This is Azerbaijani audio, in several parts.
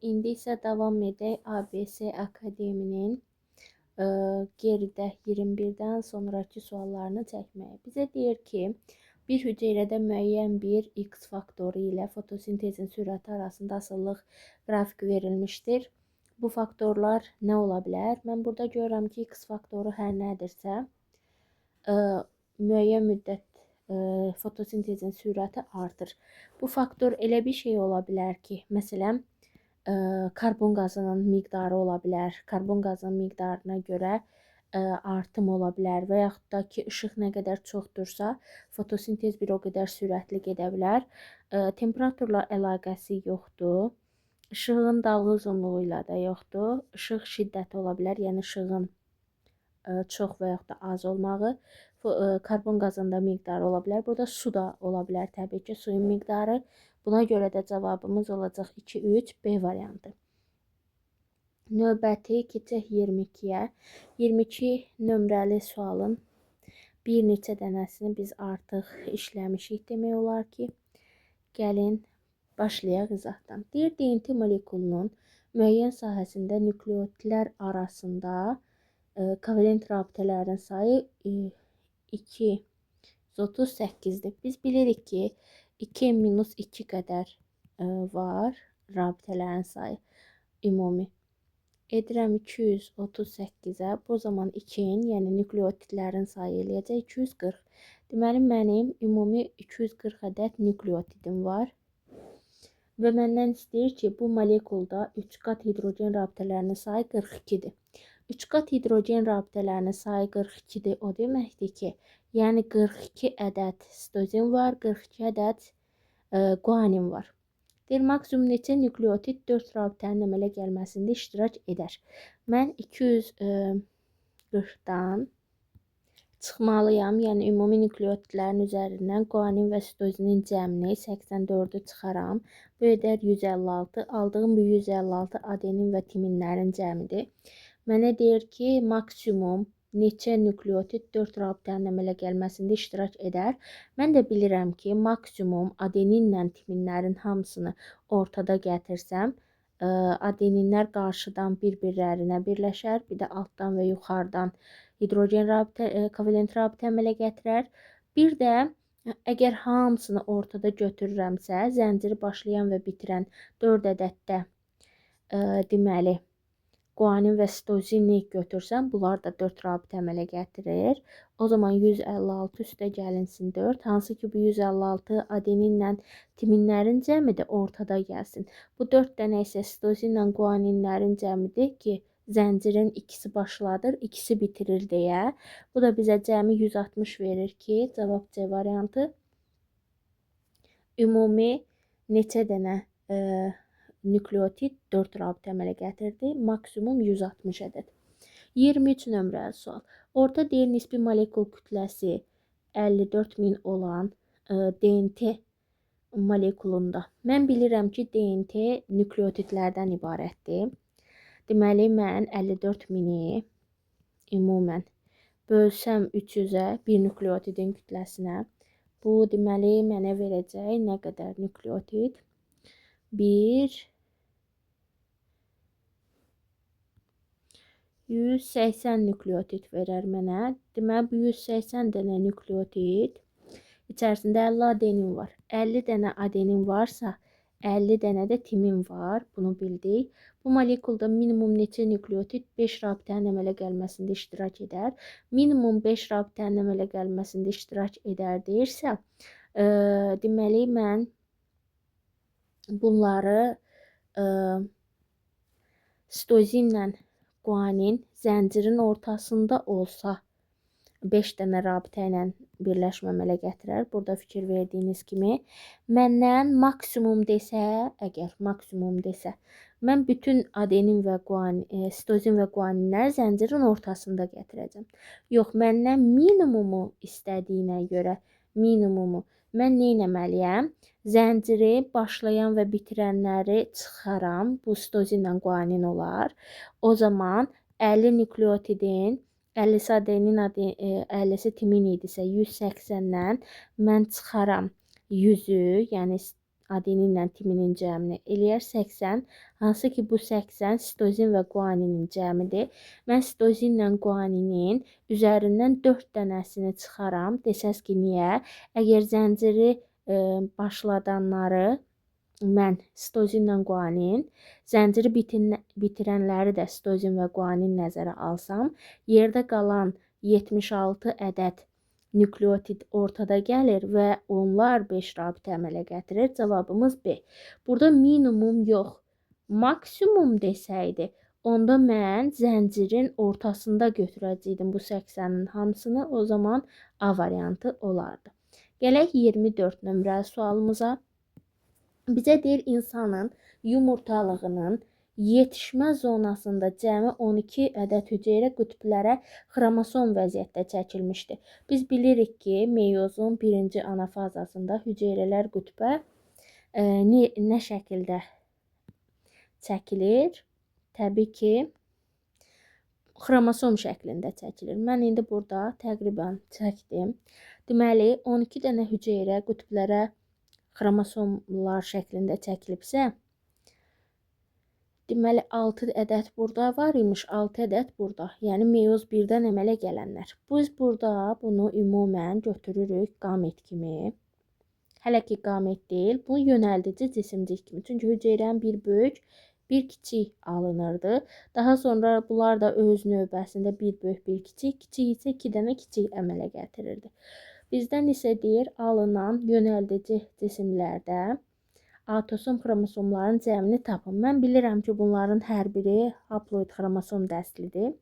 İndi isə davam edək ABC Akademinin geridə 21-dən sonrakı suallarını çəkməyə. Bizə deyir ki, bir hüceyrədə müəyyən bir X faktoru ilə fotosintezin sürəti arasında asılılıq qrafiki verilmişdir. Bu faktorlar nə ola bilər? Mən burada görürəm ki, X faktoru hər nədirsə, müəyyən müddət fotosintezin sürəti artır. Bu faktor elə bir şey ola bilər ki, məsələn, karbon qazının miqdarı ola bilər. Karbon qazının miqdarına görə artım ola bilər və yaxud da ki, işıq nə qədər çoxdursa, fotosintez bir o qədər sürətli gedə bilər. Temperaturla əlaqəsi yoxdur. İşığın dalğa uzunluğu ilə də yoxdur. İşıq şiddəti ola bilər, yəni işığın çox və yaxud da az olmağı. Karbon qazında miqdarı ola bilər. Burada su da ola bilər təbii ki, suyun miqdarı. Buna görə də cavabımız olacaq 2, 3, B variantı. Növbəti keçək 22-yə. 22 nömrəli sualın bir neçə dənəsini biz artıq işləmişik demək olar ki. Gəlin başlayaq izahdan. Deyir, DNT molekulunun müəyyən sahəsində nükleotidlər arasında kovalent rabitələrin sayı 238-dir. Biz bilirik ki, 2 minus 2 qədər var rabitələrin sayı ümumi. Edirəm 238-ə. Bu zaman 2-nin, yəni nükleotidlərin sayı eləyəcək 240. Deməli, mənim ümumi 240 ədəd nükleotidim var. Və məndən istəyir ki, bu molekulda 3 qat hidrogen rabitələrinin sayı 42-dir. 3 qat hidrogen rabitələrinin sayı 42-dir. O deməkdir ki, yəni 42 ədəd sitozin var, 42 ədəd guanin var. Deyir, maksimum neçə nükleotid 4 rabitənin əmələ gəlməsində iştirak edər? Mən 240-dan çıxmalıyam. Yəni ümumi nükleotidlərin üzərindən guanin və sitozinin cəmini 84-ü çıxaram. Bu edər 156. Aldığım bu 156 adenin və timinlərin cəmidir. Mənə deyir ki, maksimum neçə nükleotid 4 rabitənin əmələ gəlməsində iştirak edər? Mən də bilirəm ki, maksimum adeninlə timinlərin hamısını ortada gətirsəm, adeninlər qarşıdan bir-birlərinə birləşər, bir də altdan və yuxarıdan hidrogen rabitə, kovalent rabitə əmələ gətirər. Bir də əgər hamısını ortada götürürəmsə, zənciri başlayan və bitirən 4 ədəddə deməli, guanin və sitozini götürsəm, bunlar da 4 rabitə əmələ gətirir. O zaman 156 üstə gəlinsin 4. Hansı ki, bu 156 adeninlə timinlərin cəmidir, ortada gəlsin. Bu 4 dənə isə sitozinlə guaninlərin cəmidir ki, zəncirin ikisi başladır, ikisi bitirir deyə. Bu da bizə cəmi 160 verir ki, cavab C variantı. Ümumi neçə dənə nükleotid 4 rabitə əmələ gətirdi? Maksimum 160 ədəd. 23 nömrəli sual. Orta deyir nisbi molekul kütləsi 54.000 olan DNT molekulunda. Mən bilirəm ki, DNT nükleotidlərdən ibarətdir. Deməli, mən 54.000-i ümumən bölsəm 300-ə bir nükleotidin kütləsinə. Bu, deməli, mənə verəcək nə qədər nükleotid? 1 180 nükleotid verər mənə. Deməli, bu 180 dənə nükleotid içərisində 50 adenin var. 50 dənə adenin varsa, 50 dənə də timin var. Bunu bildik. Bu molekulda minimum neçə nükleotid 5 rabitənin əmələ gəlməsində iştirak edər? Minimum 5 rabitənin əmələ gəlməsində iştirak edər deyirsə, deməli, mən bunları sitozinlə guanin zəncirin ortasında olsa 5 dənə rabitə ilə birləşmə əmələ gətirər. Burada fikir verdiyiniz kimi məndən maksimum desə, əgər maksimum desə, mən bütün adenin və guanin, sitozin və guaninləri zəncirin ortasında gətirəcəm. Yox, məndən minimumu istədiyinə görə minimumu mən nə etməliyəm? Zənciri başlayan və bitirənləri çıxaram. Bu sitozinlə guanin olar. O zaman 50 nükleotidin 50-si adenin, 50-si timin idisə 180-dən mən çıxaram 100-ü, yəni Adeninlə timinin cəmini eləyər 80. Hansı ki, bu 80 sitozin və guaninin cəmidir. Mən sitozinlə guaninin üzərindən 4 dənəsini çıxaram. Desəz ki, niyə? Əgər zənciri başladanları mən sitozinlə guanin, zənciri bitirənləri də sitozin və guanin nəzərə alsam, yerdə qalan 76 ədəd nükleotid ortada gəlir və onlar 5 rabitə əmələ gətirir. Cavabımız B. Burada minimum yox, maksimum desəydi, onda mən zəncirin ortasında götürəcəkdim bu 80-in hamısını. O zaman A variantı olardı. Gələk 24 nömrəli sualımıza. Bizə deyir, insanın yumurtalığının yetişmə zonasında cəmi 12 ədəd hüceyrə qütblərə xromosom vəziyyətdə çəkilmişdi. Biz bilirik ki, meyozun birinci anafazasında hüceyrələr qütbə nə şəkildə çəkilir? Təbii ki, xromosom şəklində çəkilir. Mən indi burada təqribən çəkdim. Deməli, 12 dənə hüceyrə qütblərə xromosomlar şəklində çəkilibsə, deməli, 6 ədəd burada var imiş, 6 ədəd burada. Yəni, meyoz 1-dən əmələ gələnlər. Biz burada bunu ümumən götürürük qamet kimi. Hələ ki, qamet deyil, bu yönəldici cisimcik kimi. Çünki hüceyrənin bir böyük, bir kiçik alınırdı. Daha sonra bunlar da öz növbəsində bir böyük, bir kiçik, kiçik isə 2 dənə kiçik əmələ gətirirdi. Bizdən isə deyir, alınan yönəldici cisimlərdə autosom xromosomların cəmini tapın. Mən bilirəm ki, bunların hər biri haploid xromosom dəstlidir.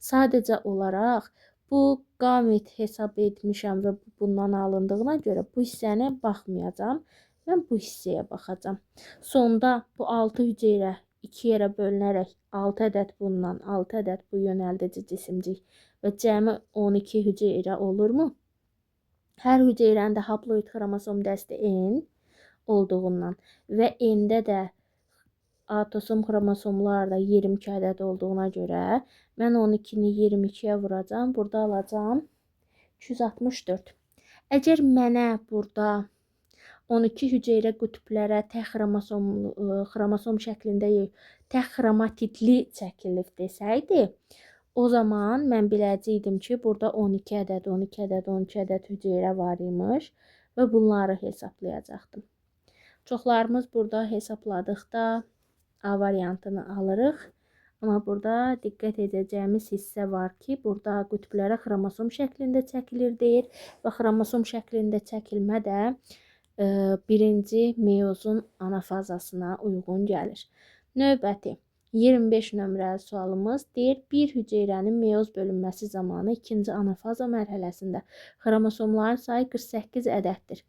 Sadəcə olaraq bu qamet hesab etmişəm və bundan alındığına görə bu hissənə baxmayacağam. Mən bu hissəyə baxacağam. Sonda bu 6 hüceyrə 2 yerə bölünərək 6 ədəd bundan, 6 ədəd bu yönəldici cisimcik və cəmi 12 hüceyrə olurmu? Hər hüceyrənin də haploid xromosom dəsti N olduğundan və N-də də autosom xromosomlar da 22 ədəd olduğuna görə mən 12-ni 22-yə vuracağam. Burada alacağam 264. Əgər mənə burada 12 hüceyrə qütblərə tək xromosom şəklində tək xromatidli çəkilib desəydi, o zaman mən biləcəkdim ki, burada 12 ədəd, 12 ədəd, 12 ədəd hüceyrə var imiş və bunları hesablayacaqdım. Çoxlarımız burada hesabladıqda A variantını alırıq. Amma burada diqqət edəcəyimiz hissə var ki, burada qütblərə xromosom şəklində çəkilir deyir və xromosom şəklində çəkilmə də birinci meyozun anafazasına uyğun gəlir. Növbəti 25 nömrəli sualımız deyir, bir hüceyrənin meyoz bölünməsi zamanı ikinci anafaza mərhələsində xromosomların sayı 48 ədəddir.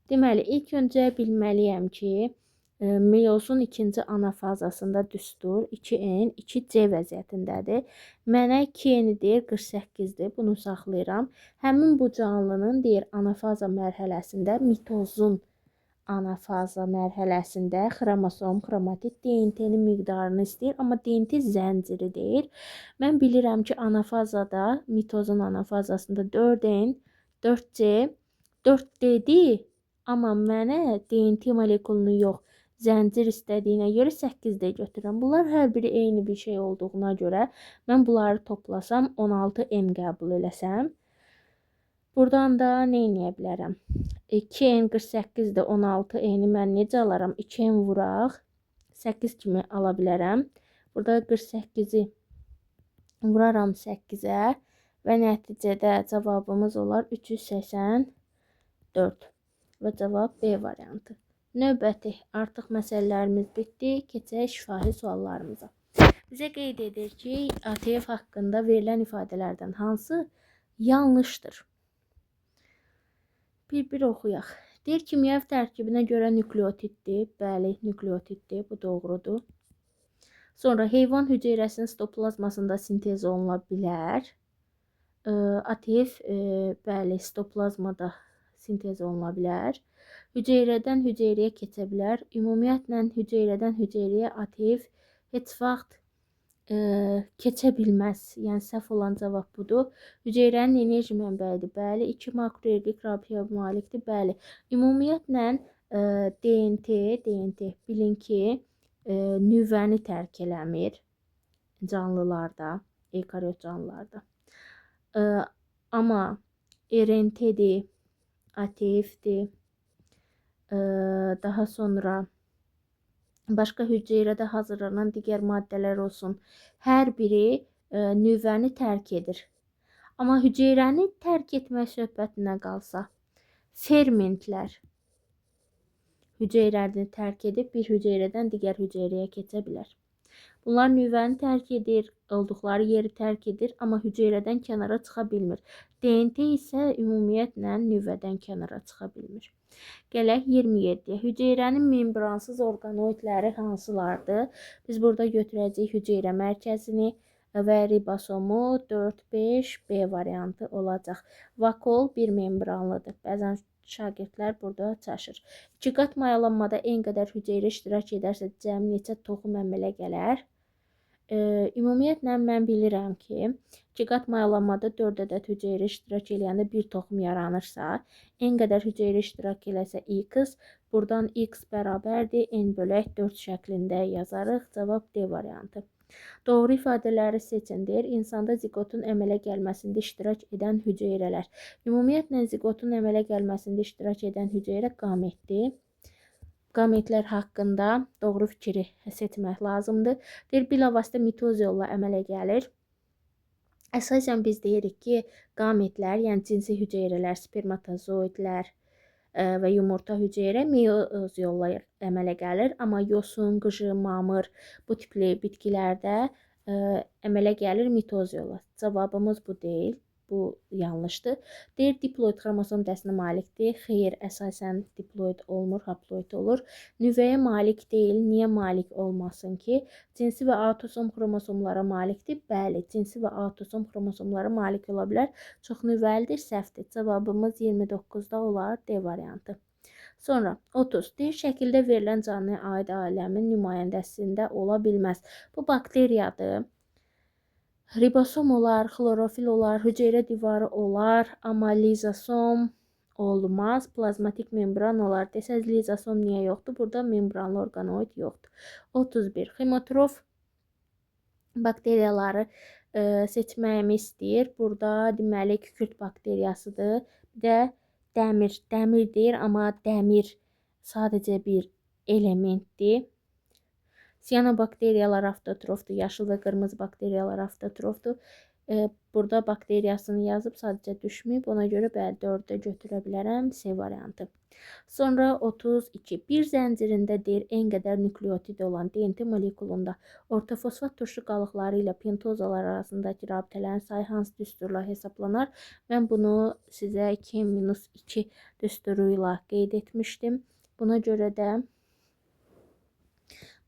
Deməli, ilk öncə bilməliyəm ki, meyozun ikinci anafazasında düstur 2N, 2C vəziyyətindədir. Mənə 2N deyir, 48-dir. Bunu saxlayıram. Həmin bu canlının deyir, anafaza mərhələsində, mitozun anafaza mərhələsində xromosom, xromatid DNT-nin miqdarını istəyir, amma DNT zənciri deyir. Mən bilirəm ki, anafazada, mitozun anafazasında 4N, 4C, 4D-dir. Amma mənə DNT molekulunu yox, zəncir istədiyinə görə 8D götürürəm. Bunlar hər biri eyni bir şey olduğuna görə mən bunları toplasam 16N qəbul eləsəm. Buradan da nə eləyə bilərəm? 2N 48-dir, 16N-i mən necə alaram? 2N vuraq, 8 kimi ala bilərəm. Burada 48-i vuraram 8-ə və nəticədə cavabımız olar 384 və cavab B variantı. Növbəti, artıq məsələlərimiz bitdi. Keçək şifahi suallarımıza. Bizə qeyd edir ki, ATF haqqında verilən ifadələrdən hansı yanlışdır? Bir-bir oxuyaq. Deyir, kimyəvi tərkibinə görə nükleotiddir. Bəli, nükleotiddir. Bu doğrudur. Sonra heyvan hüceyrəsinin sitoplazmasında sintez oluna bilər. ATF, bəli, sitoplazmada sintez oluna bilər. Hüceyrədən hüceyrəyə keçə bilər. Ümumiyyətlə, hüceyrədən hüceyrəyə ATF heç vaxt keçə bilməz. Yəni, səhv olan cavab budur. Hüceyrənin enerji mənbəyidir. Bəli. 2 makroergik rabitəyə malikdir. Bəli. Ümumiyyətlə, DNT, bilin ki, nüvəni tərk eləmir canlılarda, eukaryot canlılarda. Amma RNT-dir, ATF-dir, daha sonra başqa hüceyrədə hazırlanan digər maddələr olsun. Hər biri nüvəni tərk edir. Amma hüceyrəni tərk etmək söhbətinə qalsa, fermentlər hüceyrəni tərk edib bir hüceyrədən digər hüceyrəyə keçə bilər. Bunlar nüvəni tərk edir, olduqları yeri tərk edir, amma hüceyrədən kənara çıxa bilmir. DNT isə ümumiyyətlə nüvədən kənara çıxa bilmir. Gələk 27-yə. Hüceyrənin membransız orqanoidləri hansılardır? Biz burada götürəcəyik hüceyrə mərkəzini və ribosomu 4, 5, B variantı olacaq. Vakol bir membranlıdır. Bəzən şagirdlər burada çaşır. İki qat mayalanmada en qədər hüceyrə iştirak edərsə, cəmi neçə toxum əmələ gələr? Ümumiyyətlə, mən bilirəm ki, iki qat mayalanmada 4 ədəd hüceyrə iştirak eləyəndə bir toxum yaranırsa, n qədər hüceyrə iştirak eləsə x, buradan x bərabərdir, n bölək 4 şəklində yazarıq. Cavab D variantı. Doğru ifadələri seçin deyir. İnsanda ziqotun əmələ gəlməsində iştirak edən hüceyrələr. Ümumiyyətlə, ziqotun əmələ gəlməsində iştirak edən hüceyrə qametdir. Qametlər haqqında doğru fikri seçmək lazımdır. Deyir, bilavasitə mitoz yolla əmələ gəlir. Əsasən biz deyirik ki, qametlər, yəni cinsi hüceyrələr, spermatozoidlər və yumurta hüceyrə meyoz yolla əmələ gəlir. Amma yosun, qıcı, mamır bu tipli bitkilərdə əmələ gəlir mitoz yolla. Cavabımız bu deyil. Bu yanlışdır. Deyir, diploid xromosom dəsinə malikdir. Xeyr, əsasən diploid olmur, haploid olur. Nüvəyə malik deyil. Niyə malik olmasın ki? Cinsi və autosom xromosomlara malikdir. Bəli, cinsi və autosom xromosomlara malik ola bilər. Çox nüvəlidir, səhvdir. Cavabımız 29-da olar D variantı. Sonra 30. Deyir, şəkildə verilən canlıya aid aləmin nümayəndəsində ola bilməz. Bu bakteriyadır. Ribosom olar, xlorofil olar, hüceyrə divarı olar, amma lizosom olmaz, plazmatik membran olar. Desəz, lizosom niyə yoxdur? Burada membranlı orqanoid yoxdur. 31. Xemotrof bakteriyaları seçməyimi istəyir. Burada deməli kükürt bakteriyasıdır. Bir də dəmir. Dəmir deyir, amma dəmir sadəcə bir elementdir. Siyanobakteriyalar avtotrofdur, yaşıl və qırmızı bakteriyalar avtotrofdur. Burada bakteriyasını yazıb, sadəcə düşməyib. Ona görə bəli, 4-də götürə bilərəm C variantı. Sonra 32. Bir zəncirində deyir, n qədər nükleotid olan DNT molekulunda ortofosfat turşu qalıqları ilə pentozalar arasındakı rabitələrin sayı hansı düsturla hesablanar? Mən bunu sizə 2-2 düsturu ilə qeyd etmişdim. Buna görə də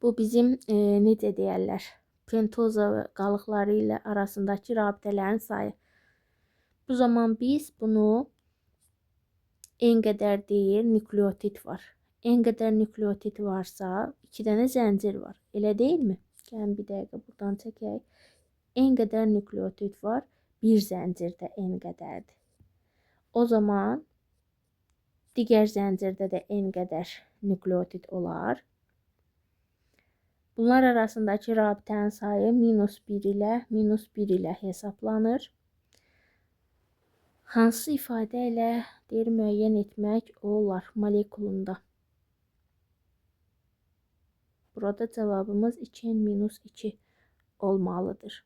bu bizim, necə deyərlər, pentoza qalıqları ilə arasındakı rabitələrin sayı. Bu zaman biz bunu n qədər deyir, nükleotid var. N qədər nükleotid varsa, 2 dənə zəncir var. Elə deyilmi? Gəlin bir dəqiqə buradan çəkək. N qədər nükleotid var, bir zəncirdə n qədərdir. O zaman digər zəncirdə də n qədər nükleotid olar. Bunlar arasındakı rabitənin sayı -1 ilə -1 ilə hesablanır. Hansı ifadə ilə deyir, müəyyən etmək olar molekulunda? Burada cavabımız 2n-2 olmalıdır.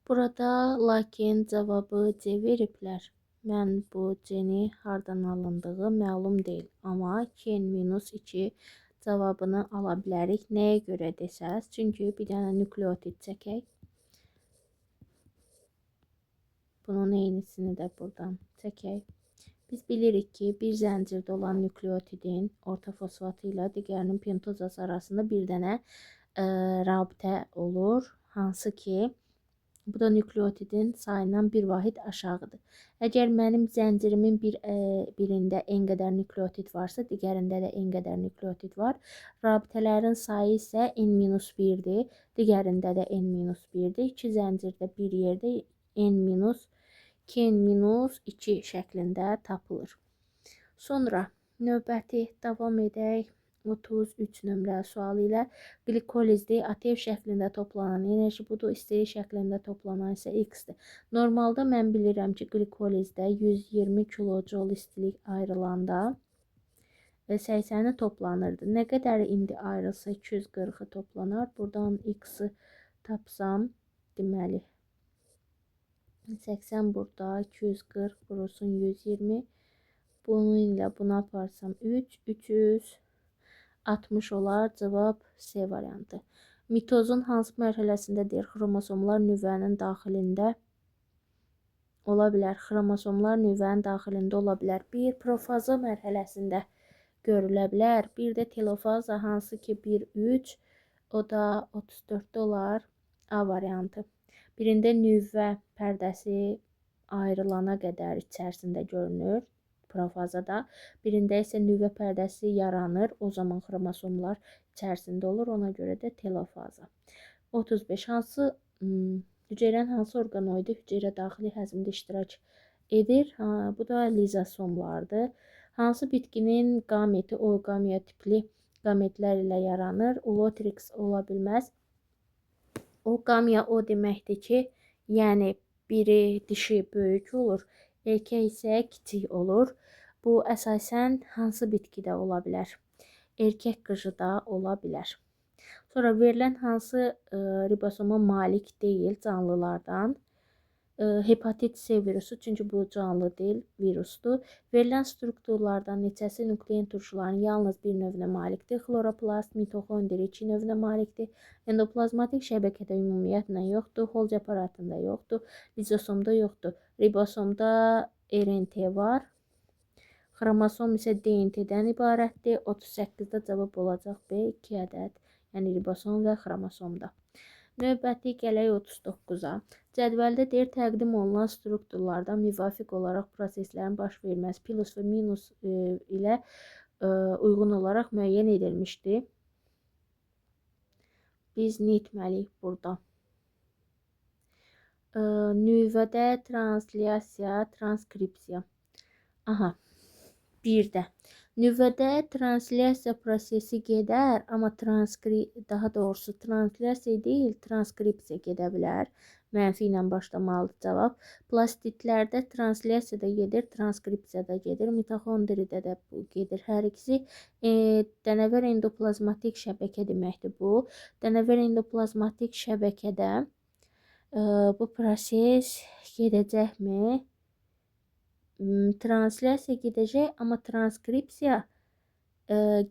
Burada lakin cavabı C veriblər. Mən bu C-ni hardan alındığı məlum deyil. Amma 2n-2 cavabını ala bilərik. Nəyə görə desəz? Çünki bir dənə nükleotid çəkək. Bunun eynisini də buradan çəkək. Biz bilirik ki, bir zəncirdə olan nükleotidin ortofosfatı ilə digərinin pentozası arasında bir dənə rabitə olur. Hansı ki, bu da nükleotidin sayından bir vahid aşağıdır. Əgər mənim zəncirimin birində n qədər nükleotid varsa, digərində də n qədər nükleotid var. Rabitələrin sayı isə n-1-dir. Digərində də n-1-dir. İki zəncirdə bir yerdə n-2 n-2 şəklində tapılır. Sonra Növbəti davam edək. 33 nömrəli sualı ilə. Glikolizdir. ATF şəklində toplanan enerji budur. İstilik şəklində toplanan isə X-dir. Normalda mən bilirəm ki, glikolizdə 120 kilojol istilik ayrılanda 80-i toplanırdı. Nə qədər indi ayrılsa 240-ı toplanar. Buradan X-i tapsam, deməli 80 burada, 240 vurulsun 120. Bunun ilə bunu aparsam 3, 360 olar. Cavab C variantı. Mitozun hansı mərhələsində deyir? Xromosomlar nüvənin daxilində ola bilər. Xromosomlar nüvənin daxilində ola bilər. Bir, profaza mərhələsində görülə bilər. Bir də telofaza, hansı ki 1, 3, o da 34-də olar. A variantı. Birində nüvə pərdəsi ayrılana qədər içərisində görünür profazada. Birində isə nüvə pərdəsi yaranır. O zaman xromosomlar içərisində olur. Ona görə də telofaza. 35. Hansı hüceyrənin hansı orqanoidi hüceyrə daxili həzmdə iştirak edir? Ha, bu da lizosomlardır. Hansı bitkinin qameti oogamiya tipli qametlər ilə yaranır? Ulotrix ola bilməz. Oogamiya o deməkdir ki, yəni biri dişi böyük olur, erkək isə kiçik olur. Bu əsasən hansı bitkidə ola bilər? Erkək qıcıda ola bilər. Sonra verilən hansı ribosoma malik deyil canlılardan? Hepatit C virusu, çünki bu canlı deyil, virusdur. Verilən strukturlardan neçəsi nuklein turşularının yalnız bir növünə malikdir? Xloroplast, mitoxondri iki növünə malikdir. Endoplazmatik şəbəkədə ümumiyyətlə yoxdur. Holc aparatında yoxdur. Lizosomda yoxdur. Ribosomda RNT var. Xromosom isə DNT-dən ibarətdir. 38-də cavab olacaq B, 2 ədəd. Yəni ribosom və xromosomda. Növbəti gələk 39-a. Cədvəldə deyir, təqdim olunan strukturlarda müvafiq olaraq proseslərin baş verməsi plus və minus ilə uyğun olaraq müəyyən edilmişdir. Biz nə etməliyik burada? Nüvədə translyasiya, transkripsiya. Aha, bir də. Nüvədə translyasiya prosesi gedər, amma daha doğrusu translyasiya deyil, transkripsiya gedə bilər. Mənfi ilə başlamalıdır cavab. Plastidlərdə translyasiya da gedir, transkripsiya da gedir. Mitoxondridə də bu gedir hər ikisi. Dənəvər endoplazmatik şəbəkə deməkdir bu. Dənəvər endoplazmatik şəbəkədə bu proses gedəcəkmi? Translyasiya gedəcək, amma transkripsiya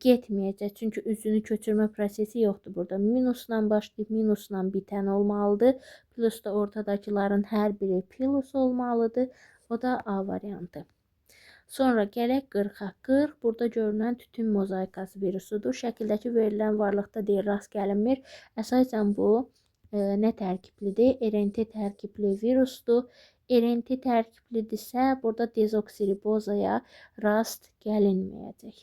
getməyəcək. Çünki üzünü köçürmə prosesi yoxdur burada. Minusla başlayıb minusla bitən olmalıdır. Plus da ortadakıların hər biri plus olmalıdır. O da A variantı. Sonra gələk 40-a. 40 burada görünən tütün mozaikası virusudur. Şəkildəki verilən varlıqda deyir, rast gəlinmir. Əsasən bu nə tərkiblidir? RNT tərkibli virusdur. RNT tərkiblidirsə, burada dezoksiribozaya rast gəlinməyəcək.